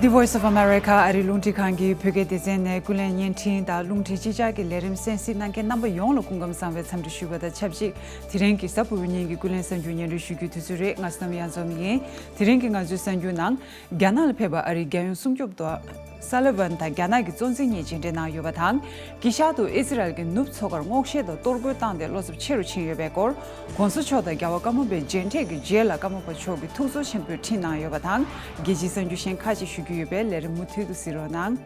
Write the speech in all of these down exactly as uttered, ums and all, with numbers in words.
The Voice of America ཨ་རིའི་རླུང་འཕྲིན་ཁང་གི་བོད་སྐད་སྡེ་ཚན་ནས་ཀུན་གླེང་བརྙན་འཕྲིན་དང་རླུང་འཕྲིན་སྤྱི་ཁྱབ་ཀྱི་ལས་རིམ་གསན་གཟིགས་གནང་མཁན་རྣམ་པ་ཡོངས་ལ་སྐུ་ཁམས་བཟང་བའི་འཚམས་འདྲི་ཞུ་བ་དང་ཆབས་ཅིག་དེ་རིང་གི་གཟའ་ཕུར་བུ་ཉིན་གྱི་ཀུན་གླེང་གསར་འགྱུར་སྙན་སྒྲོན་ཞུ་རྒྱུའི་དུས་ཚོད་རེད། ང་བསོད་ནམས་གཡང་འཛོམས་ཡིན། དེ་རིང་གི་ང་ཚོའི་གསར་འགྱུར་ནང་། རྒྱ་ནག་ལ་ཕེབས་པ་ཨ་རིའི་རྒྱལ་ཡོངས་སྲུང་སྐྱོབ་དོ། སཱ་ལི་ཝན་དང་རྒྱ་ནག་གི་གཙོ་འཛིན་གཉིས་མཇལ་འཕྲད་གནང་ཡོད་པ་དང་། དཀྱིལ་ཤར་དུ་ཨི་ཟི་རལ་གྱི་ནུབ་མཚོ་ཁར་སྔོག་བཤེར་དང་གཏོར་རྒོལ་བཏང་སྟེ་བློ་འཚབ་ཆེ་རུ་ཕྱིན་ཡོད་པའི་སྐོར། གོང་ས་མཆོག་དང་རྒྱལ་བ་ཀརྨ་པའི་མཇལ་འཕྲད་ཀྱི་རྗེས་ལ་ཀརྨ་པ་མཆོག་གིས་ཐུགས་ཚོར་ཆེན་པོས་འཕྲིན་གནང་ཡོད་པ་དང་། རྒྱལ་སྤྱིའི་གསར་འགྱུར་གཞན་ཁག་ཅིག་ཞུ་རྒྱུ་ཡོད་པས་ལས་རིམ་མུ་མཐུད་དུ་གཟིགས་རོགས་གནང་།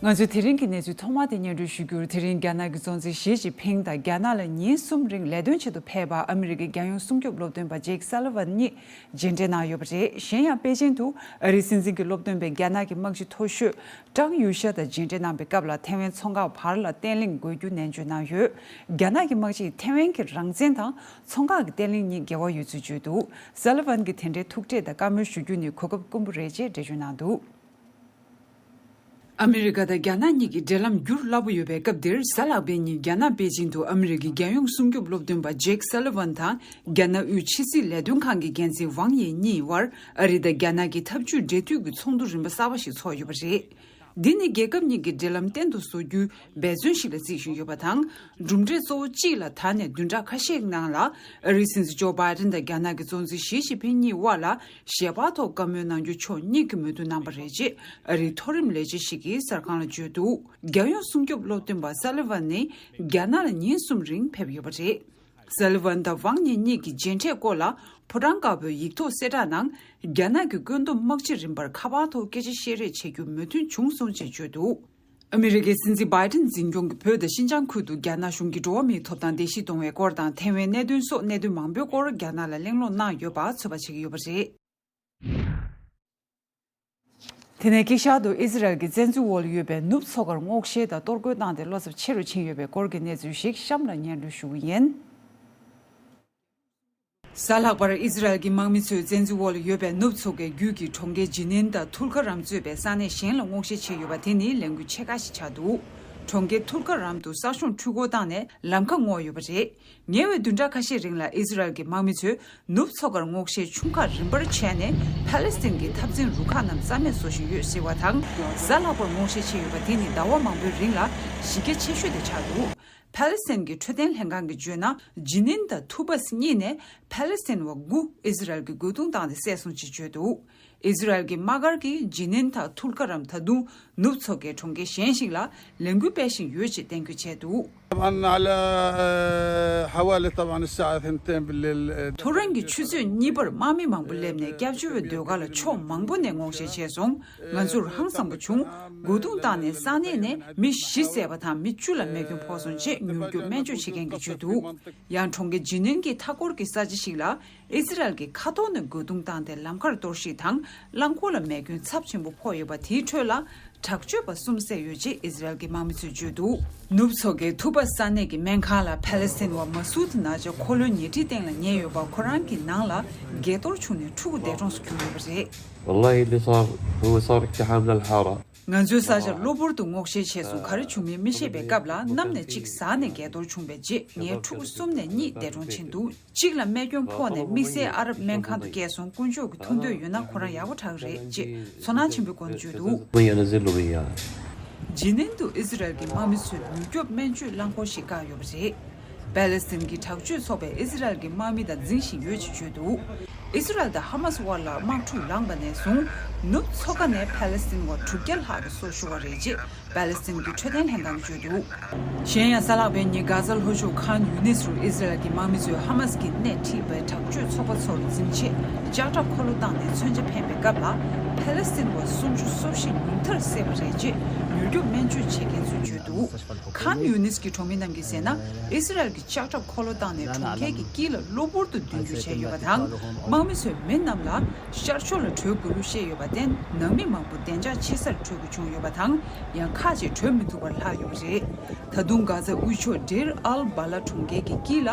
ང་ཚོས་དེ་རིང་གི་གནས་ཚུལ་ཐོག་མ་དེ་སྙན་སྒྲོན་ཞུ་རྒྱུར། དེ་རིང་རྒྱ་ནག་གི་གཙོ་འཛིན་ཞི་ཅིན་ཕིང་དང་རྒྱ་ནག་ལ་ཉིན་གསུམ་རིང་ལས་དོན་ཆེད་དུ་ཕེབས་པ་ཨ་མི་རི་ཀའི་རྒྱལ་ཡོངས་སྲུང་སྐྱོབ་སློབ་སྟོན་པ་ཇེག་སཱ་ལི་ཝན་གཉིས་མཇལ་འཕྲད་གནང་ཡོད་པ་རེད། གཞན་ཡང་པེ་ཅིང་དུ་ཨ་རིའི་སྲིད་འཛིན་གྱི་སློབ་སྟོན་པས་རྒྱ་ནག་གི་དམག་སྤྱི་མཐོ་ཤོས་ཀྲང་ཡུས་ཤ་དང་མཇལ་འཕྲད་གནང་པའི་སྐབས་ལ། ཐེ་ཝན་མཚོ་འགག་བར་ལ་བརྟན་ལྷིང་དགོས་རྒྱུ་ནན་བརྗོད་གནང་ཡོད། རྒྱ་ནག་གི་དམག་སྤྱིས་ཐེ་ཝན་གྱི་རང་བཙན་དང་མཚོ་འགག་གི་བརྟན་ལྷིང་གཉིས་འགལ་བ་ཡོད་ཚུལ་བརྗོད་འདུག་སཱ་ལི་ཝན་གྱིས་དེ་འདྲའི་ཐུག་འཕྲད་དང་བཀའ་མོལ་ཞུ་རྒྱུ་ནི་གོ་སྐབས་དཀོན་པོ་རེད་ཅེས་འགྲེལ་བརྗོད་གནང་འདུག་ཨ་མི་རི་ཀ་དང་རྒྱ་ནག་གཉིས་ཀྱི་འབྲེལ་ལམ་འགྱུར་སླ་པོ་ཡོད་པའི་སྐབས་འདིར། གཟའ་ལྷག་པའི་ཉིན་རྒྱ་ནག་པེ་ཅིང་དུ་ཨ་མི་རི་ཀའི་རྒྱལ་ཡོངས་སྲུང་སྐྱོབ་སློབ་སྟོན་པ་ཇེག་སཱ་ལི་ཝན་དང་རྒྱ་ནག་དབུས་ཕྱི་སྲིད་ལས་དོན་ཁང་གི་འགན་འཛིན་ཝང་ཡེ་གཉིས་དབར་ཨ་རི་དང་རྒྱ་ནག་གི་འཐབ་ཇུས་འབྲེལ་མཐུད་ཀྱི་ཚོགས་འདུ་རིམ་པ་གསར་པ་ཞིག་ཚོགས་ཡོད་པ་རེད། འདི་ནི་རྒྱལ་ཁབ་གཉིས་ཀྱི་འབྲེལ་ལམ་བརྟན་དུ་བཟོ་རྒྱུའི་འབད་བརྩོན་ཞིག་ལ་བརྩི་བཞིན་ཡོད་པ་དང་། གྲུབ་འབྲས་གཙོ་བོ་གཅིག་ལ་ད་ནས་བདུན་ཕྲག་ཁ་ཤས་ནང་ལ་ཨ་རིའི་སྲིད་འཛིན་ཇོ་བྷའི་ཏིན་དང་རྒྱ་ནག་གི་གཙོ་འཛིན་ཞི་ཅིན་ཕིང་གཉིས་དབར་ལ་ཞལ་པར་ཐོག་བཀའ་མོལ་གནང་རྒྱུ་ཕྱོགས་གཉིས་ཀྱིས་མོས་མཐུན་གནང་པ་རེད་ཅེས་ཨ་རིའི་མཐོ་རིམ་ལས་བྱེད་ཞིག་གིས་གསར་ཁང་ལ་བརྗོད་འདུག་རྒྱལ་ཡོངས་སྲུང་སྐྱོབ་སློབ་སྟོན་པ་སཱ་ལི་ཝན་ནི་རྒྱ་ནག་ལ་ཉིན་གསུམ་རིང་ཕེབས་ཡོད་པ་རེད། སཱ་ལི་ཝན་དང་ཝང་ཉེ་གཉིས་ཀྱི་མཇལ་འཕྲད་སྐོར་ལ་ཕོ་བྲང་དཀར་པོའི་ཡིག་ཐོག་གསལ་བསྒྲགས་ནང་། རྒྱ་ནག་གི་བཀོད་འདོམས་དམག་སྤྱི་རིམ་པར་ཁ་པར་ཐོག་སྐད་ཆ་བཤད་རེས་བྱེད་རྒྱུ་མོས་མཐུན་བྱུང་སོང་ཅེས་བརྗོད་འདུག་ཨ་མི་རི་ཀའི་སྲིད་འཛིན་བྷའི་ཏིན་འཛིན་སྐྱོང་གི་བོད་དང་ཤིན་ཅང་ཁུལ་དུ་རྒྱ་ནག་གཞུང་གིས་འགྲོ་བ་མིའི་ཐོབ་ཐང་བརྡལ་བཤིག་གཏོང་བའི་སྐོར་དང་། ཐེ་ཝན་གནད་དོན་སོགས་གནད་དོན་མང་པོའི་སྐོར་རྒྱ་ནག་ལ་གླེང་སློང་གནང་ཡོད་པ་ཚོད་དཔག་བྱེད་ཀྱི་ཡོད་པ་རེད། དེ་ནས་དཀྱིལ་ཤར་དུ་ཨི་ཟི་རལ་གྱི་བཙན་འཛུལ་འོག་ལ་ཡོད་པའི་ནུབ་མཚོ་ཁར་སྔོག་བཤེར་དང་གཏོར་རྒོལ་བཏང་སྟེ་བློ་འཚབ་ཆེ་རུ་ཕྱིན་ཡོད་པའི་སྐོར་གྱི་གནས་ཚུལ་ཞིག་གཤམ་ལ་སྙན་སྒྲོན་ཞུ་གི་ཡིན། གཟའ་ལྷག་པར་ཨི་ཟི་རལ་གྱི་དམག་མི་ཚོས་བཙན་འཛུལ་འོག་ལ་ཡོད་པའི་ནུབ་མཚོ་ཁའི་རྒྱུད་ཀྱི་གྲོང་ཁྱེར་ཇི་ནིན་དང་ཐུལ་ཁ་རམ་གཙོས་པའི་ས་གནས་གཞན་ལ་སྔོག་བཤེར་བྱས་ཡོད་པ་དེ་ནི་ལས་འགུལ་ཆེ་ཁག་ཞིག་ཆགས་འདུག་གྲོང་ཁྱེར་ཐུལ་ཁ་རམ་དུ་གསར་ཤོག་འཕྲུལ་འཁོར་བཏང་ནས་ལམ་ཁ་སྔོག་ཡོད་པ་རེད། ཉེ་བའི་བདུན་ཕྲག་ཁ་ཤས་རིང་ལ་ཨི་ཟི་རལ་གྱི་དམག་མི་ཚོས་ནུབ་མཚོ་ཁར་སྔོག་བཤེར་ཆུང་ཁག་རིམ་པར་བྱས་ནས་ཕཱ་ལེ་སི་ཐན་གྱི་འཐབ་འཛིང་རུ་ཁག་རྣམས་རྩ་མེད་བཟོ་བཞིན་ཡོད་ཟེར་བ་དང་། གཟའ་ལྷག་པར་སྔོག་བཤེར་བྱས་ཡོད་པ་དེ་ནི་ཟླ་བ་མང་པོའི་རིང་ལ་གཞི་རྒྱ་ཆེ་ཤོས་དེ་ཆགས་འདུག་ཕཱ་ལེ་སི་ཐན་གྱི་འཕྲོད་བསྟེན་ལྷན་ཁང་གིས་བརྗོད་ན། ཇི་ནིན་དང་ཐུ་བཱས་གཉིས་ནས་ཕཱ་ལེ་སི་ཐན་བ་དགུ་ཨི་ཟི་རལ་གྱིས་རྒོལ་རྡུང་བཏང་སྟེ་བསད་སོང་ཅེས་བརྗོད་འདུག་ཨི་ཟི་རལ་གྱི་དམག་སྒར་གྱིས་ཇི་ནིན་དང་ཐུལ་ཁ་རམ་ད་དུང་ནུབ་མཚོ་ཁའི་གྲོང་ཁྱེར་གཞན་ཞིག་ལ་ལས་འགུལ་སྤེལ་བཞིན་ཡོད་ཅེས་གཏན་འཁེལ་བྱས་འདུག طبعًا على حوالي طبعًا الساعة اثنتين بالليل. ཐོ་རངས་ཀྱི་ཆུ་ཚོད་གཉིས་པར་དམག་མི་མང་པོ་སླེབས་ནས་སྐྱབས་བཅོལ་བའི་སྡོད་སྒར་ལ་ཕྱོགས་མང་པོ་ནས་སྔོག་བཤེར་བྱས་སོང་། ང་ཚོར་ཧང་སངས་པོ་བྱུང་། རྒོལ་རྡུང་བཏང་ནས་ས་གནས་ནས་མི་བཞི་བསད་པ་དང་མི་བཅུ་ལ་རྨས་སྐྱོན་ཕོག་སོང་ཅེས་མྱུར་སྐྱོབ་སྨན་བཅོས་བྱེད་མཁན་གྱིས་བརྗོད་འདུག་ཡང་གྲོང་ཁྱེར་ཇི་ནིན་གྱི་མཐའ་འཁོར་གྱི་ས་ཆ་ཞིག་ལ་ཨི་ཟི་རལ་གྱིས་མཁའ་ཐོག་ནས་རྒོལ་རྡུང་བཏང་སྟེ་ལམ་ཁར་གཏོར་བཤིག་དང་རླངས་འཁོར་ལ་རྨས་སྐྱོན་ཚབས་ཆེན་པོ་ཕོག་ཡོད་པ། དེའི་ཁྲོད་ལ་དྲག་སྤྱོད་པ་གསུམ་བསད་ཡོད་ཅེས་ཨི་ཟི་རལ་གྱི་དམག་མི་ཚོས་བརྗོད་འདུག་ནུབ་མཚོ་ཁའི་ཐུ་བཱས་ས་གནས་ཀྱི་སྨན་ཁང་ལ་ཕཱ་ལེ་སི་ཐན་བ་མ་སུད་ནཱ་ཇཱ་འཁོར་ལོའི་ཉལ་ཁྲིའི་སྟེང་ལ་ཉལ་ཡོད་པ། ཁོ་རང་གི་ནང་ལ་འགས་གཏོར་བྱུང་ནས་ཕྲུ་གུ་འདས་གྲོངས་སུ་གྱུར་ཡོད་པ་རེད། والله اللي صار هو صار اقتحام للحارة. ང་ཚོའི་ས་ཆར་གློ་བུར་དུ་སྔོག་བཤེར་བྱས་སོང་། ག་རེ་བྱུང་མིན་མི་ཤེས་པའི་སྐབས་ལ་གནམ་ནས་གཅིག་ཟག་ནས་འགས་གཏོར་བྱུང་བའི་རྗེས་ངའི་ཕྲུ་གུ་གསུམ་ནས་གཉིས་འདས་གྲོངས་ཕྱིན་འདུག་གཅིག་ལ་རྨས་སྐྱོན་ཕོག་ནས་དམིགས་བསལ་ཨ་རབ་སྨན་ཁང་དུ་བསྐྱལ་སོང་། དཀོན་མཆོག་གི་ཐུགས་འདོད་ཡོད་ན་ཁོ་རང་ཡག་པོ་དྲག་རེད་ཅེས་ཚོར་སྣང་ཆེན་པོའི་སྒོ་ནས་བརྗོད་འདུག་ཇི་ནིན་དུ་ཨི་ཟི་རལ་གྱི་དམག་མི་ཚོས་མྱུར་སྐྱོབ་སྨན་བཅོས་རླངས་འཁོར་ཞིག་བཀག་ཡོད་པ་རེད། པཱ་ལེ་སི་ཐན་གྱི་དྲག་སྤྱོད་ཚོགས་པས་ཨི་ཟི་རལ་གྱི་དམག་མི་དང་འཛིང་བཞིན་ཡོད་ཅེས་བརྗོད་འདུག་ཨི་ཟི་རལ་དང་ཧ་མ་སི་དབར་ལ་དམག་འཁྲུག་ལངས་པ་ནས་བཟུང་ནུབ་མཚོ་ཁ་ནས་པཱ་ལེ་སི་ཐན་བ་དྲུག་བརྒྱ་ལྷག་གིས་སྲོག་ཤོར་བ་རེད་ཅེས་པཱ་ལེ་སི་ཐན་གྱི་འཕྲོད་བསྟེན་ལྷན་ཁང་གིས་བརྗོད་འདུག་གཞན་ཡང་། གཟའ་ལྷག་པའི་ཉིན་གྷ་ཛ་ལྷོ་ཕྱོགས་ཁཱན་ཡུ་ནིས་རུ་ཨི་ཟི་རལ་གྱི་དམག་མི་ཚོས་ཧ་མ་སི་གིས་སྣེ་ཁྲིད་པའི་དྲག་སྤྱོད་ཚོགས་པ་ཚོར་འཛིང་ཆེད་ལྕགས་ཁྲབ་འཁོར་ལོ་བཏང་ནས་མཚོན་ཆ་འཕེན་པའི་སྐབས་ལ་ཕཱ་ལེ་སི་ཐན་བ་སུམ་ཅུ་སོ་བཞི་ཉུང་མཐར་བསད་པ་རེད་ཅེས་མྱུར་སྐྱོབ་སྨན་བཅོས་བྱེད་མཁན་ཚོས་བརྗོད་འདུག་ཁཱན་ཡུ་ནིས་ཀྱི་གྲོང་མི་རྣམས་ཀྱིས་ཟེར་ན། ཨི་ཟི་རལ་གྱིས་ལྕགས་ཁྲབ་འཁོར་ལོ་བཏང་ནས་གྲོང་ཁྱེར་གྱི་དཀྱིལ་ལ་གློ་བུར་དུ་མདུན་སྐྱོད་བྱས་ཡོད་པ་དང་། དམག་མི་ཚོས་མི་རྣམས་ལ་ཤར་ཕྱོགས་ལ་བྲོས་དགོས་ལུགས་བཤད་ཡོད་པར་བརྟེན། ནང་མི་མང་པོ་བདེ་འཇགས་ཆེ་སར་བྲོས་དགོས་བྱུང་ཡོད་པ་དང་། ཡང་ཁག་ཅིག་བྲོས་མི་ཐུབ་པར་ལྷག་ཡོད་པ་རེད། ད་དུང་གྷ་ཛ་དབུས་ཕྱོགས་ཌེར་ཨལ་སྦ་ལ་གྲོང་ཁྱེར་གྱི་དཀྱིལ་ལ་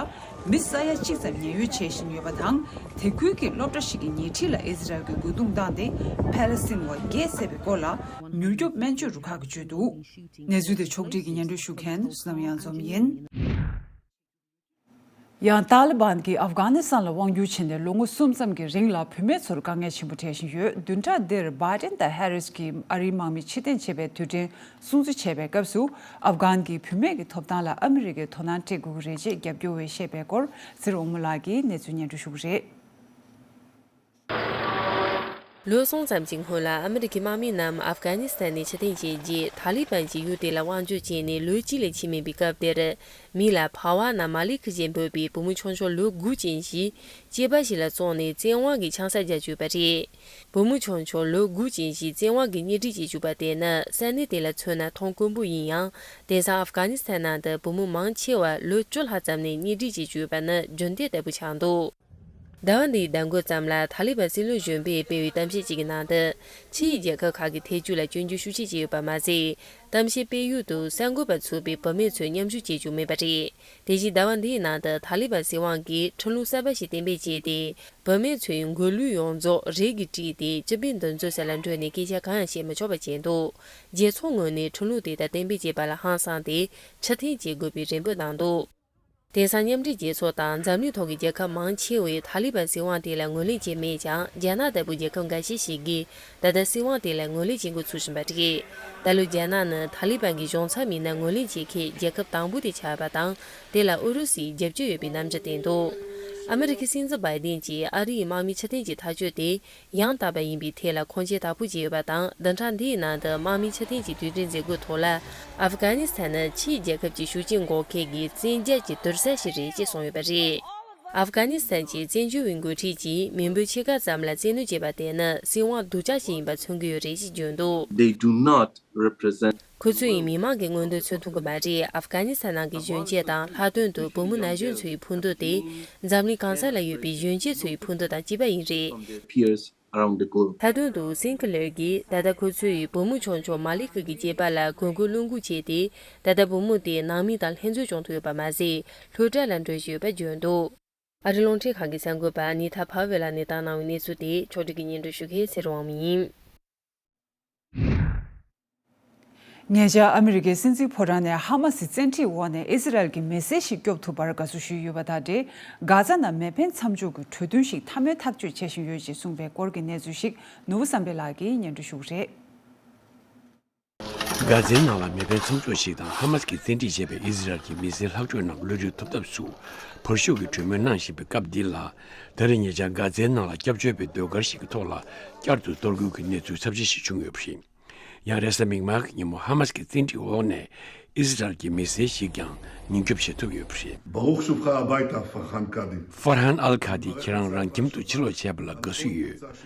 མི་ས་ཡ་གཅིག་ཙམ་ཉེན་གཡོལ་བྱེད་བཞིན་ཡོད་པ་དང་། དེ་ཁུལ་གྱི་སློབ་གྲྭ་ཞིག་གི་ཉེ་འཁྲིས་ལ་ཨི་ཟི་རལ་གྱིས་རྒོལ་རྡུང་བཏང་སྟེ་ཕཱ་ལེ་སི་ཐན་བ་བརྒྱད་བསད་པའི་སྐོར་ལ་མྱུར་སྐྱོབ་སྨན་བཅོས་རུ་ཁག་གིས་བརྗོད་འདུག་གནས་ཚུལ་དེ་ཕྱོགས་སྒྲིག་གིས་སྙན་སྒྲོན་ཞུ་མཁན་བསོད་ནམས་གཡང་འཛོམས་ཡིན། ཡང་ཏཱ་ལི་བན་གྱིས་ཨབ་གྷ་ནི་སི་ཐན་ལ་དབང་བསྒྱུར་བྱས་ནས་ལོ་ངོ་གསུམ་ཙམ་གྱི་རིང་ལ་བུད་མེད་ཚོར་དཀའ་ངལ་ཆེན་པོ་འཕྲད་བཞིན་ཡོད། བདུན་ཕྲག་འདིར་བྷའི་ཏན་དང་ཧེ་རིས་ཀྱིས་ཨ་རིའི་དམག་མི་ཕྱིར་འཐེན་བྱས་པའི་དུས་དྲན་སྲུང་བརྩི་བྱས་པའི་སྐབས་སུ། ཨབ་གྷན་གྱི་བུད་མེད་ཀྱི་ཐོབ་ཐང་ལ་ཨ་མི་རི་ཀས་དོ་སྣང་སྤྲད་དགོས་ཀྱི་རེད་ཅེས་རྒྱབ་སྐྱོར་བས་བཤད་པའི་སྐོར། ཚེ་རིང་དབང་མོ་ལགས་ཀྱིས་གནས་ཚུལ་སྙན་སྒྲོན་ཞུ་གི་རེད། ལོ་གསུམ་ཙམ་གྱི་སྔོན་ལ་ཨ་མི་རི་ཀའི་དམག་མི་རྣམས་ཨབ་གྷ་ནི་སི་ཐན་ནས་ཕྱིར་འཐེན་བྱས་རྗེས། ཐ་ལི་བན་གྱིས་ཡུལ་དེ་ལ་དབང་བསྒྱུར་བྱས་ནས་ལོ་གཅིག་ལས་ཕྱིན་མེད་པའི་སྐབས་དེར། མི་ལ་ཕ་ཝ་ནམ་མ་ལི་ཁི་ཞེས་འབོད་པའི་བུ་མོ་ཆུང་ཆུང་ལོ་དགུ་ཅན་ཞིག་སྐྱེས་པ་ཞིག་ལ་བཙོངས་ནས་བཙན་དབང་གིས་ཆང་ས་རྒྱག་བཅུག་པ་རེད། བུ་མོ་ཆུང་ཆུང་ལོ་དགུ་ཅན་ཞིག་བཙན་དབང་གིས་གཉེན་སྒྲིག་བྱེད་བཅུག་པ་དེ་ནི་ས་གནས་དེ་ལ་མཚོན་ན་མཐོང་དཀོན་པོ་ཡིན་ཡང་། དེང་སང་ཨབ་གྷ་ནི་སི་ཐན་ནང་དུ་བུ་མོ་མང་ཆེ་བ་ལོ་བཅུ་ལྷག་ཙམ་ནས་གཉེན་སྒྲིག་བྱེད་བཅུག་ཡོད་པ་ནི་རྒྱུན་ལྡན་ལྟ་བུ་ཆགས་འདུག་ཟླ་བ་འདིའི་ཟླ་མགོ་ཙམ་ལ་ཐ་ལི་བན་སྲིད་བློན་གཞོན་པས་སྤེལ་བའི་གཏམ་བཤད་ཅིག་གི་ནང་དུ། ཕྱིའི་རྒྱལ་ཁབ་ཁག་གིས་ཐེ་བྱུས་ལ་སྐྱོན་བརྗོད་ཤུགས་ཆེ་བྱས་ཡོད་པ་མ་ཟད། གཏམ་བཤད་སྤེལ་ཡུལ་དུ་གསར་འགོད་པ་ཚུད་པའི་བུད་མེད་ཚོས་མཉམ་ཞུགས་བྱེད་རྒྱུ་མེད་པ་རེད། དེ་བཞིན་ཟླ་བ་འདིའི་ནང་དུ་ཐ་ལི་བན་སྲིད་དབང་གིས་ཁྲིམས་ལུགས་གསར་པ་ཞིག་གཏན་འབེབས་བྱས་ཏེ། བུད་མེད་ཚོའི་མགོ་ལུས་ཡོངས་རྫོགས་རས་ཀྱིས་དཀྲིས་ཏེ་སྤྱི་པའི་འདུ་འཛོམས་སུ་ལ་འགྲོ་ནས་སྐད་ཆ་གང་ཡང་བཤད་མི་ཆོག་པ་བྱས་འདུག་རྒྱལ་ཚོགས་ངོས་ནས་ཁྲིམས་ལུགས་དེ་ལྟར་གཏན་འབེབས་བྱས་པ་ལ་ཧང་སངས་ཏེ་ཕྱིར་འཐེན་བྱེད་དགོས་པའི་རེ་འབོད་གནང་འདུག་དེང་སང་མཉམ་འབྲེལ་རྒྱལ་ཚོགས་དང་འཛམ་གླིང་ཐོག་གི་རྒྱལ་ཁབ་མང་ཆེ་བས་ཐ་ལི་བན་སྲིད་དབང་དེ་ལ་ངོས་ལེན་བྱས་མེད་ཀྱང་། རྒྱ་ནག་ལྟ་བུའི་རྒྱལ་ཁབ་འགའ་ཤས་ཤིག་གིས་ད་ལྟ་སྲིད་དབང་དེ་ལ་ངོས་ལེན་བྱེད་འགོ་ཚུགས་བཞིན་པ་རེད། ད་ལོ་རྒྱ་ནག་ནི་ཐ་ལི་བན་གྱི་གཞུང་ཚབ་མི་སྣ་ངོས་ལེན་བྱེད་མཁན་རྒྱལ་ཁབ་དང་པོ་དེ་ཆགས་པ་དང་། དེ་ལ་ཨུ་རུ་སུའི་རྒྱབ་སྐྱོར་ཡོད་པའི་རྣམ་འགྱུར་བསྟན་འདུག་ཨ་མི་རི་ཀའི་སྲིད་འཛིན་བྷའི་ཏིན་གྱིས་ཨ་རིའི་དམག་མི་ཕྱིར་འཐེན་གྱི་ཐག་གཅོད་དེ། ཡང་དག་པ་ཡིན་པའི་ཐད་ལ་ཁུངས་སྐྱེལ་དག་པོ་བྱས་ཡོད་པ་དང་། བདུན་ཕྲག་འདིའི་ནང་དུ་དམག་མི་ཕྱིར་འཐེན་གྱི་དུས་དྲན་མཛད་སྒོའི་ཐོག་ལ། ཨབ་གྷ་ནི་སི་ཐན་ནི་ཕྱིའི་རྒྱལ་ཁབ་ཀྱི་ཤུགས་རྐྱེན་འགོག་མཁན་གྱི་བཙན་རྒྱལ་གྱི་དུར་ས་ཞིག་རེད་ཅེས་གསུངས་ཡོད་པ་རེད། ཨབ་གྷ་ནི་སི་ཐན་གྱི་བཙན་བྱོལ་བའི་འགོ་ཁྲིད་ཀྱིས་མི་འབོར་ཕྱེད་ཀ་ཙམ་ལ་བཙན་གནོན་བྱས་པ་དེ་ནི་སྲིད་དབང་སྡུག་ཅག་ཞིག་ཡིན་པ་མཚོན་གྱི་ཡོད་རེད་ཅེས་བརྗོད་འདུག They do not represent ཁོ་ཚོ་ཡིས་མི་མང་གི་མངོན་འདོད་མཚོན་ཐུབ་ཀྱི་མ་རེད། ཨབ་གྷ་ནི་སི་ཐན་ནང་གི་གཞོན་སྐྱེས་དང་ལྷག་དོན་དུ་བུ་མོ་ན་གཞོན་ཚོའི་ཕུགས་འདུན་དེ། འཛམ་གླིང་གང་ས་ལ་ཡོད་པའི་གཞོན་སྐྱེས་ཚོའི་ཕུགས་འདུན་དང་གཅིག་པ་ཡིན་རེད། From their peers around the globe. ལྷག་དོན་དུ་སིན་ཁི་ལེར་གྱིས་ད་ལྟ་ཁོ་ཚོའི་བུ་མོ་ཆུང་ཆུང་མ་ལི་ཁི་གི་སྐྱེས་པ་ལ་གུས་བཀུར་བློ་འགུག་བྱས་ཏེ། ད་ལྟ་བུ་མོ་དེ་ནང་མི་དང་ལྷན་འཛོམས་བྱུང་ཐུབ་ཡོད་པ་མ་ཟད། སློབ་གྲྭ་ལ་འགྲོ་བཞིན་ཡོད་པ་བརྗོད་འདུག་ཨ་རིའི་རླུང་འཕྲིན་ཁང་གི་གསར་འགོད་པ་ནི་ཐ་ཕ་ཝེ་ལགས་ནས་བཏང་གནང་བའི་གནས་ཚུལ་དེ་ཕྱོགས་སྒྲིག་གིས་སྙན་སྒྲོན་ཞུ་མཁན་ཚེ་རིང་དབང་མོ་ཡིན། ཉེ་ཆར་ཨ་མི་རི་ཀའི་སྲིད་འཛིན་ཕོ་བྲང་ནས་ཧ་མ་སི་བཙན་ཁྲིད་འོག་ནས་ཨི་ཟི་རལ་གྱི་མི་སེར་ཞིག་སྐྱོབ་ཐུབ་པར་དགའ་བསུ་ཞུས་ཡོད་པ་དང་འབྲེལ། གྷ་ཛ་ནང་མེ་འཕེན་མཚམས་འཇོག་གི་གྲོས་མཐུན་ཞིག་མཐའ་མའི་ཐག་གཅོད་བྱེད་བཞིན་ཡོད་ཅེས་གསུངས་པའི་སྐོར་གྱི་གནས་ཚུལ་ཞིག་ནོར་བུ་བསམ་འཕེལ་ལགས་ཀྱིས་སྙན་སྒྲོན་ཞུ་གི་རེད། གྷ་ཛའི་ནང་ལ་མེ་འཕེན་མཚམས་འཇོག་ཞིག་དང་ཧ་མ་སི་གིས་བཙན་ཁྲིད་བྱས་པའི་ཨི་ཟི་རལ་གྱི་མི་སེར་ལྷག་ཕྱོགས་རྣམས་གློད་གྲོལ་ཐུབ་ཐབས་སུ་བར་ཤོག་གི་གྲོས་མོལ་གནང་བཞིན་པའི་སྐབས་འདི་ལ། ད་རེས་ཉེ་ཆར་གྷ་ཛའི་ནང་ལ་སྐྱབས་བཅོལ་བའི་ཟློས་གར་ཞིག་གི་ཐོག་ལ་བསྐྱར་དུ་གཏོར་རྒོལ་གྱི་གནས་ཚུལ་ཚབས་ཆེན་ཞིག་བྱུང་ཡོད་པ་རེད། ཡང་རེས་གཟའ་མིག་དམར་གྱི་ཉིན་མོ་ཧ་མ་སི་གི་བཙན་ཁྲིད་འོག་ནས་ཨི་ཟི་རལ་གྱི་མི་སེར་ཞིག་ཀྱང་ཉེན་སྐྱོབ་བྱེད་ཐུབ་ཡོད་པ་རེད། ברוך שובך הביתה, פרהאן קאדי. ཧྥར་ཧན་ཨལ་ཁ་དི། ཁྱེད་རང་རང་ཁྱིམ་དུ་ཕྱིར་ལོག་བྱས་པ་ལ་དགའ་བསུ་ཡོད།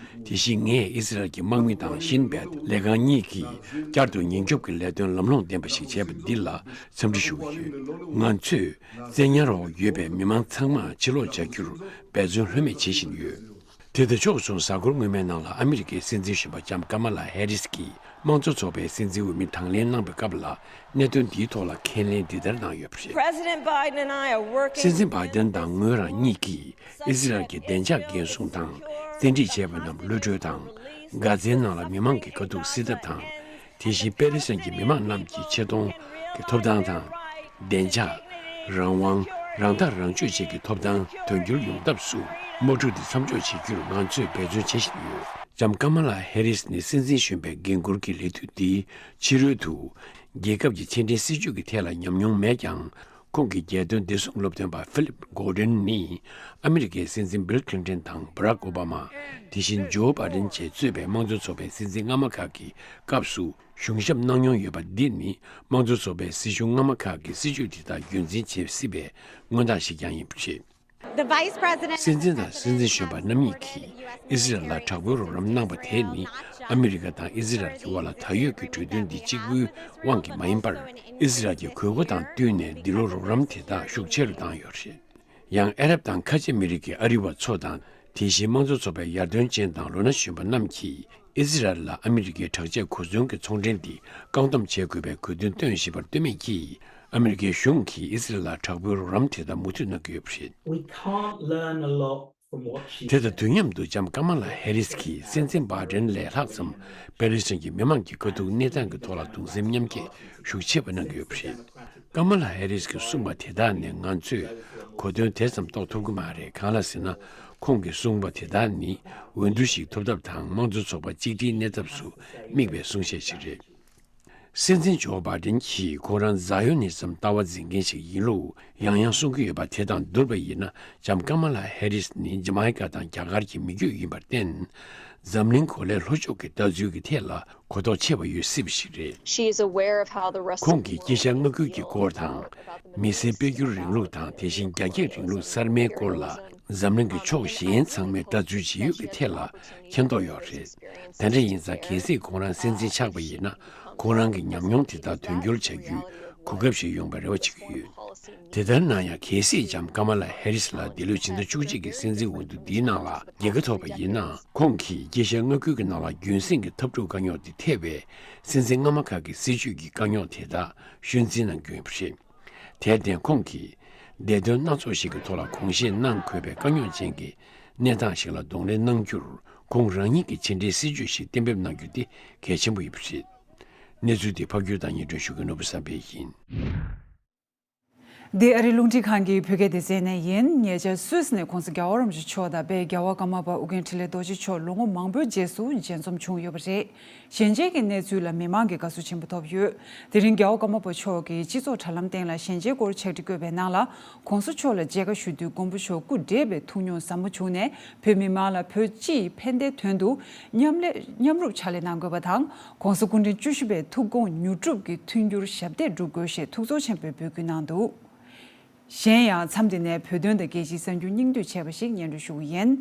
དེ་བཞིན་ངས་ཨི་ཟི་རལ་གྱི་དམག་མི་དང་ཤིན་བེད་ལས་ཁང་གཉིས་ཀྱིས་བསྐྱར་དུ་ཉེན་སྐྱོབ་ཀྱི་ལས་དོན་ལམ་ལྷོང་ལྡན་པ་ཞིག་བྱས་པ་འདི་ལ་འཚམས་འདྲི་ཞུ་གི་ཡོད། ང་ཚོས་བཙན་ཉར་འོག་ཡོད་པའི་མི་མང་ཚང་མ་ཕྱིར་ལོག་བྱ་རྒྱུར་འབད་བརྩོན་ལྷོད་མེད་བྱེད་བཞིན་ཡོད། དེ་དང་ཕྱོགས་མཚུངས། གཟའ་འཁོར་སྔོན་མའི་ནང་ལ་ཨ་མི་རི་ཀའི་སྲིད་འཛིན་གཞོན་པ་ལྕམ་ཀ་མ་ལ་ཧེ་རིས་ཀྱིས་དམངས་གཙོ་ཚོགས་པའི་སྲིད་འཛིན་འོས་མི་དང་ལེན་གནང་བའི་སྐབས་ལ། གནད་དོན་འདིའི་ཐོག་ལ་ཁས་ལེན་འདི་ལྟར་གནང་ཡོད་པ་རེད། President Biden and I are working སྲིད་འཛིན་བྷའི་ཏན་དང་ངོས་རང་གཉིས་ཀྱིས་ཨི་ཟི་རལ་གྱི་བདེ་འཇགས་འགན་སྲུང་དང་། བཙན་ཁྲིད་བྱས་པ་རྣམས་གློད་གྲོལ་དང་། གྷ་ཛའི་ནང་ལ་མི་མང་གི་དཀའ་སྡུག་སེལ་ཐབས་དང་། དེ་བཞིན་པེ་ལེ་སི་ཐན་གྱི་མི་མང་རྣམས་ཀྱི་ཆེ་མཐོང་གི་ཐོབ་ཐང་དང་། བདེ་འཇགས། རང་དབང་། རང་ཐག་རང་གཅོད་བཅས་ཀྱི་ཐོབ་ཐང་དོན་འཁྱོལ་ཡོང་ཐབས་སུ་དམག་འཁྲུག་འདི་མཚམས་འཇོག་བྱེད་རྒྱུར་ང་ཚོས་འབད་བརྩོན་བྱེད་བཞིན་ཡོད། ལྕམ་ཀ་མ་ལ་ཧེ་རིས་ནི་སྲིད་འཛིན་གཞོན་པའི་འགན་འཁུར་གྱི་ལས་དུས་འདིའི་ཕྱི་རོལ་དུ། རྒྱལ་ཁབ་ཀྱི་ཕྱི་འབྲེལ་སྲིད་ཇུས་ཀྱི་ཐད་ལ་ཉམས་མྱོང་མེད་ཀྱང་། ཁོང་གི་རྒྱལ་དོན་བདེ་སྲུང་སློབ་སྟོན་པ་ཧྥི་ལིབ་གོ་ཌོན་ནི། ཨ་མི་རི་ཀའི་སྲིད་འཛིན་བིལ་ཁི་ལིན་ཏོན་དང་བྷ་རག་ཨོ་བྷ་མ། དེ་བཞིན་ཇོ་བྷའི་ཌེན་བཅས་གཙོས་པའི་དམངས་གཙོ་ཚོགས་པའི་སྲིད་འཛིན་སྔ་མ་ཁག་གི་སྐབས་སུ་གཞུང་ཞབས་གནང་མྱོང་ཡོད་པ་འདི་ནི་དམངས་གཙོ་ཚོགས་པའི་སྲིད་གཞུང་སྔ་མ་ཁག་གི་སྲིད་ཇུས་དེ་དག་རྒྱུན་འཛིན་བྱེད་སྲིད་པའི་མངོན་རྟགས་ཤིག་ཀྱང་ཡིན་པ་རེད། The Vice President སྲིད་འཛིན་དང་སྲིད་འཛིན་གཞོན་པ་རྣམ་གཉིས་ཀྱིས་ཨི་ཟི་རལ་ལ་དྲག་པོའི་རོགས་རམ་གནང་བ་དེ་ནི་ཨ་མི་རི་ཀ་དང་ཨི་ཟི་རལ་གྱི་དབར་ལ་ད་ཡོད་ཀྱི་གྲོས་མཐུན་འདི་གཅིག་པུའི་དབང་གིས་མ་ཡིན་པར། ཨི་ཟི་རལ་གྱི་དགོས་མཁོ་དང་བསྟུན་ནས་འདི་ལོ་རོགས་རམ་དེ་དག་ཤུགས་ཆེ་རུ་བཏང་ཡོད་རེད། ཡང་ཨ་རབ་དང་ཁ་ཆེ་མི་རིགས་ཀྱི་ཨ་རི་བ་ཚོ་དང་། དེ་བཞིན་དམངས་གཙོ་ཚོགས་པའི་ཡར་ཐོན་ཅན་དང་ལོ་ན་གཞོན་པ་རྣམས་ཀྱིས་ཨི་ཟི་རལ་ལ་ཨ་མི་རི་ཀའི་དྲག་ཆས་གོ་མཚོན་གྱི་ཚོང་འབྲེལ་འདི་བཀག་སྡོམ་བྱེད་དགོས་པའི་དགོས་འདུན་བཏོན་བཞིན་པར་ལྟོས་མེད་ཀྱིས། ཨ་མི་རི་ཀའི་གཞུང་གིས་ཨི་ཟི་རལ་ལ་དྲག་པོའི་རོགས་རམ་དེ་དག་མུ་མཐུད་གནང་གི་ཡོད་པ་རེད། We can't learn a lot from what she དེ་དང་དུས་མཉམ་དུ་ལྕམ་ཀ་མ་ལ་ཧེ་རིས་ཀྱིས་སྲིད་འཛིན་བྷའི་ཏན་ལས་ལྷག་ཙམ་པེ་ལེ་སི་ཐན་གྱི་མི་མང་གི་དཀའ་སྡུག་གནས་སྟངས་ཀྱི་ཐོག་ལ་གདུང་སེམས་མཉམ་སྐྱེད་ཤུགས་ཆེ་བ་གནང་གི་ཡོད་པ་རེད། ཀ་མ་ལ་ཧེ་རིས་ཀྱིས་གསུངས་པ་དེ་དག་ནི་ང་ཚོས་ གོ་དོན་དེ་ཙམ་རྟོགས་ཐུབ་ཀྱི་མ་རེད། གང་ལ་ཟེར་ན། ཁོང་གིས་གསུངས་པ་དེ་དག་ནི་འོས་བསྡུ་ཞིག་ཐོབ་ཐབས་དང་། དམངས་གཙོ་ཚོགས་པ་གཅིག་སྒྲིལ་གནས་ཐབས་སུ་དམིགས་པའི་གསུང་བཤད་ཞིག་རེད། སྲིད་འཛིན་ཇོ་བྷའི་ཌེན་གྱིས་ཁོང་རང་རྫ་ཡོལ་ནས་བརྩམས་ལྟ་བ་འཛིན་མཁན་ཞིག་ཡིན་ལུགས་ཡང་ཡང་གསུང་གི་ཡོད་པ་དེ་དང་བསྡུར་བ་ཡིན་ན། ལྕམ་ཀ་མ་ལ་ཧེ་རིས་ནི་ཇ་མའི་ཀ་དང་རྒྱ་གར་གྱི་མི་རྒྱུད་ཡིན་པར་བརྟེན། འཛམ་གླིང་གོ་ལའི་ལྷོ་ཕྱོགས་ཀྱི་ལྟ་ཚུལ་གྱི་ཐད་ལ་གོ་རྟོགས་ཆེ་བ་ཡོད་སྲིད་པ་ཞིག་རེད། She is aware of how the Russian ཁོང་གིས་དཀྱིལ་ཤར་མངའ་ཁུལ་གྱི་སྐོར་དང་། མི་སེར་སྤེལ་འགྱུར་རིང་ལུགས་དང་། དེ་བཞིན་རྒྱ་སྐྱེད་རིང་ལུགས་གསར་མའི་སྐོར་ལ། འཛམ་གླིང་གི་ཕྱོགས་གཞན་ཚང་མས་ལྟ་ཚུལ་ཇི་ཡོད་ཀྱི་ཐད་ལ་མཁྱེན་རྟོགས་ཡོད་རེད། དེ་འདྲ་ཡིན་ཙང་། གལ་སྲིད་ཁོང་རང་སྲིད་འཛིན་ཆགས་པ་ཡིན་ན། ཁོང་རང་གི་ཉམས་མྱོང་དེ་དག་དོན་འཁྱོལ་བྱ་རྒྱུའི་གོ་སྐབས་ཤིག་ཡོང་བའི་རེ་བ་བྱེད་ཀྱི་ཡོད། དེ་ལྟར་ན་ཡང་། གལ་སྲིད་ལྕམ་ཀ་མ་ལ་ཧེ་རིས་ལ་འདི་ལོའི་ཕྱི་ཟླ་བཅུ་གཅིག་གི་སྲིད་འཛིན་འོས་བསྡུ་འདིའི་ནང་ལ་རྒྱལ་ཁ་ཐོབ་པ་ཡིན་ན། ཁོང་གིས་དཀྱིལ་ཤར་མངའ་ཁུལ་གྱི་ནང་ལ་རྒྱུན་སྲིང་གི་འཐབ་འཁྲུག་དཀའ་རྙོག་དེ་ཐེ་བའི་སྲིད་འཛིན་སྔ་མ་ཁག་གི་སྲིད་བྱུས་ཀྱི་དཀའ་རྙོག་དེ་དག་ཤུལ་འཛིན་གནང་རྒྱུ་ཡིན་པ་རེད། དེར་བརྟེན། ཁོང་གིས་བདེ་དོན་སྣ་ཚོགས་ཤིག་གི་ཐོག་ལ་དགོངས་བཞེས་གནང་དགོས་པའི་དཀའ་རྙོག་ཅན་གྱི་གནས་སྟངས་ཤིག་ལ་གདོང་ལེན་གནང་རྒྱུར། ཁོང་རང་ཉིད་ཀྱི་ཕྱི་འབྲེལ་སྲིད་ཇུས་ཤིག་གཏན་འབེབས་གནང་རྒྱུ་དེ་གལ་ཆེན་པོ་ཡིན་པ་རེད། གནས་ཚུལ་འདི་ཕབ་སྒྱུར་དང་སྙན་སྒྲོན་ཞུ་མཁན་ནོར་བུ་བསམ་འཕེལ་ཡིན། འདི་ཨ་རིའི་རླུང་འཕྲིན་ཁང་གི་བོད་སྐད་སྡེ་ཚན་ནས་ཡིན། ཉེ་ཆར་སུད་སི་ནས་༸གོང་ས་༸རྒྱལ་བ་རིན་པོ་ཆེ་མཆོག་དང་དཔལ་རྒྱལ་བ་ཀརྨ་པ་ཨོ་རྒྱན་འཕྲིན་ལས་རྡོ་རྗེ་མཆོག་ལོ་ངོ་མང་པོའི་རྗེས་སུ་མཇལ་འཛོམས་བྱུང་ཡོད་པ་རེད། ཞལ་མཇལ་གྱི་གནས་ཚུལ་ལ་མི་མང་གིས་དགའ་བསུ་ཆེན་པོ་ཐོབ་ཡོད། དེ་རིང་རྒྱལ་བ་ཀརྨ་པ་མཆོག་གིས་སྤྱི་ཚོགས་དྲ་ལམ་སྟེང་ལ་ཞལ་མཇལ་སྐོར་ཕྱག་བྲིས་བཀོད་པའི་ནང་ལ། ༸གོང་ས་མཆོག་ལ་མཇལ་ཁ་ཞུ་དུས་མགོན་པོ་མཆོག་སྐུ་བགྲེས་པའི་ཐུགས་མྱོང་ཟབ་མོ་བྱུང་ནས། བོད་མི་མང་ལ་བོད་སྤྱིའི་ཕན་བདེའི་དོན་དུ་མཉམ་ལས་མཉམ་རུབ་ཕྱག་ལས་གནང་དགོས་པ་དང་། ༸གོང་ས་སྐུ་ཕྲེང་བཅུ་བཞི་པའི་ཐུགས་དགོངས་མྱུར་འགྲུབ་ཀྱི་མཐུན་འགྱུར་ཞབས་འདེགས་སྒྲུབ་དགོས་ཞེས་ཐུགས་ཚོར་ཆེན་པོས་འབོད་སྐུལ་གནང་འདུག། གཞན་ཡང་། མཚམས་འདི་ནས་བོད་དོན་དང་རྒྱལ་སྤྱིའི་གསར་འགྱུར་སྙིང་བསྡུས་བྱས་པ་ཞིག་སྙན་སྒྲོན་ཞུ་གི་ཡིན།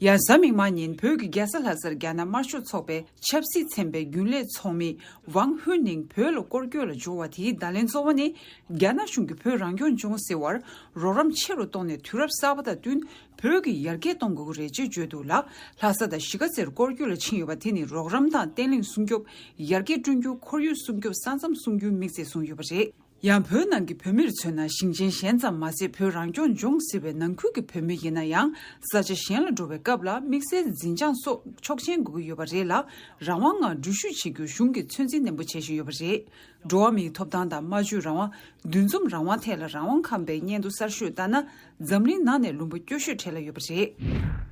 ཡ། གཟའ་མིག་དམར་ཉིན་བོད་ཀྱི་རྒྱལ་ས་ལྷ་སར་རྒྱ་ནག་དམར་ཤོག་ཚོགས་པའི་ཆབ་སྲིད་ཚན་པའི་རྒྱུན་ལས་ཚོགས་མི་ཝང་ཧུའུ་ནིང་བོད་ལ་སྐོར་སྐྱོད་ལ་འབྱོར་བ་དེའི་བརྡ་ལན་གཙོ་བོ་ནི། རྒྱ་ནག་གཞུང་གིས་བོད་རང་སྐྱོང་ལྗོངས་ཟེར་བར་རོགས་རམ་ཆེ་རུ་གཏོང་ནས། དུས་རབས་གསར་པ་དང་བསྟུན་བོད་ཀྱི་ཡར་རྒྱས་གཏོང་དགོས་ཀྱི་རེད་ཅེས་བརྗོད་འདུག་ལ། ལྷ་ས་དང་གཞིས་ཀ་རྩེར་སྐོར་སྐྱོད་ལ་ཕྱིན་ཡོད་པ་དེ་ནི། རོགས་རམ་དང་བརྟན་ལྷིང་སྲུང་སྐྱོབ། ཡར་རྒྱས་བསྐྲུན་རྒྱུ། ཁོར་ཡུག་སྲུང་སྐྱོབ། ས་མཚམས་སྲུང་རྒྱུའི་དམིགས་ཚད་བཟུང་ཡོད་པ་རེད། ཡང་། བོད་ནང་གི་བོད་མིར་མཚོན་ན། ཞིང་ཆེན་གཞན་ཙམ་མ་ཟད། བོད་རང་སྐྱོང་ལྗོངས་ཟེར་བའི་ནང་ཁུལ་གྱི་བོད་མི་ཡིན་ན་ཡང་། ས་ཆ་གཞན་ལ་འགྲོ་བའི་སྐབས་ལ་དམིགས་བསལ་འཛིན་བྱང་སོགས་ཆོག་མཆན་དགོས་ཀྱི་ཡོད་པ་རེད་ལ། རང་དབང་ངང་འགྲུལ་བཞུད་བྱེད་རྒྱུར་གཞུང་གིས་ཚོད་འཛིན་ནན་པོ་བྱེད་བཞིན་ཡོད་པ་རེད། འགྲོ་བ་མིའི་ཐོབ་ཐང་དང་། སྨྲ་བརྗོད་རང་དབང་། འདུ་འཛོམས་རང་དབང་ཐད་ལ་རང་དབང་ཁང་པའི་སྙན་ཐོ་གསར་ཤོས་ལྟར་ན། འཛམ་གླིང་ནང་ནས་ལུང་པ་སྐྱོ་ཤོས་གྲས་ལ་ཡོད་པ་རེད།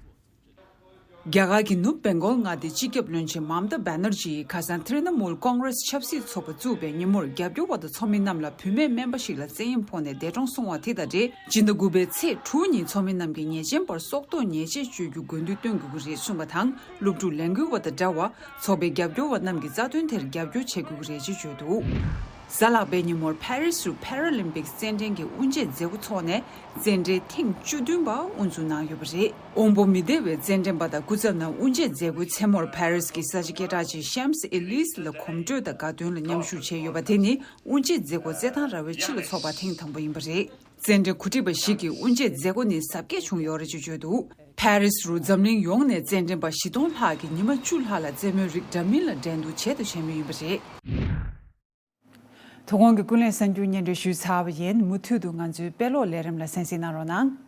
རྒྱ་གར་གྱི་ནུབ་བེང་གོལ་མངའ་སྡེའི་སྤྱི་ཁྱབ་བློན་ཆེན་མམ་ཏཱ་བྷེ་ནར་ཇི་ཡིས་ཁ་སང་ཐྲི་ན་མུལ་ཀོང་རེས་ཆབ་སྲིད་ཚོགས་པ་བཙུགས་པའི་ཉིན་མོར་རྒྱབ་སྐྱོར་བ་དང་ཚོགས་མི་རྣམས་ལ་བུད་མེད་སྨན་པ་ཞིག་ལ་བཙན་གཡེམ་ཕོག་ནས་འདས་གྲོངས་སོང་བ་དེ་དང་འབྲེལ། སྤྱི་ཟླ་དགུ་པའི་ཚེས་དྲུག་ཉིན་ཚོགས་མི་རྣམས་ཀྱིས་ཉེས་ཅན་པར་སྲོག་ཐོག་ཉེས་ཆད་གཅོད་རྒྱུ་དགོས་འདུན་བཏོན་དགོས་ཀྱི་རེད་གསུངས་པ་དང་། སློབ་ཕྲུག་ལས་འགུལ་བ་དང་འདྲ་བར་ཚོགས་པའི་རྒྱབ་སྐྱོར་བ་རྣམས་ཀྱིས་རྩ་དོན་དེར་རྒྱབ་སྐྱོར་བྱེད་དགོས་ཀྱི་རེད་ཅེས་བརྗོད་འདུག། གཟའ་ལྷག་པའི་ཉིན་མོར་ཕ་རི་སི་རུ་ཕ་ར་ལིམ་པིག་རྩེད་འགྲན་གྱི་དབུ་འབྱེད་མཛད་སྒོ་འཚོགས་ནས། རྩེད་འགྲན་ཐེངས་བཅུ་བདུན་པ་དབུ་འཛུགས་གནང་ཡོད་པ་རེད། དབང་པོ་མི་བདེ་བའི་རྩེད་འགྲན་པ་དང་སྐུ་ཚབ་རྣམས་དབུ་འབྱེད་མཛད་སྒོའི་མཚན་མོར་ཕ་རི་སི་གི་ས་ཆ་སྐད་གྲགས་ཅན་ཤམ་སི་ཨེ་ལིས་ལ་གོམ་བགྲོད་དང་དགའ་སྟོན་ལ་མཉམ་ཞུགས་བྱས་ཡོད་པ་དེ་ནི་དབུ་འབྱེད་མཛད་སྒོ་རྩེད་ཐང་ར་བའི་ཕྱི་ལ་འཚོགས་པ་ཐེངས་དང་པོ་ཡིན་པ་རེད། རྩེད་འགྲན་གོ་སྒྲིག་པ་ཞིག་གིས་དབུ་འབྱེད་མཛད་སྒོ་ནི་གཟབ་རྒྱས་བྱུང་ཡོད་རེད་ཅེས་བརྗོད་འདུག། ཕ་རི་སི་རུ་འཛམ་གླིང་ཡོངས་ནས་རྩེད་འགྲན་པ་བཞི་སྟོང་ལྷག་གིས་ཉི་མ་བཅུ་ལྷག་ལ་རྩེད་མོའི་རིགས་འདྲ་མིན་ལ་འགྲན་བསྡུར་བྱས་དང་བྱེད་མུས་ཡིན་པ་རེད། དོ་དགོང་གི་ཀུན་གླེང་གསར་འགྱུར་སྙན་སྒྲོན་ཞུས་ཚར་བ་ཡིན། མུ་མཐུད་དུ་ང་ཚོའི་དཔེ་ཀློག་ལས་རིམ་ལ་གསན་གཟིགས་གནང་རོགས་གནང་།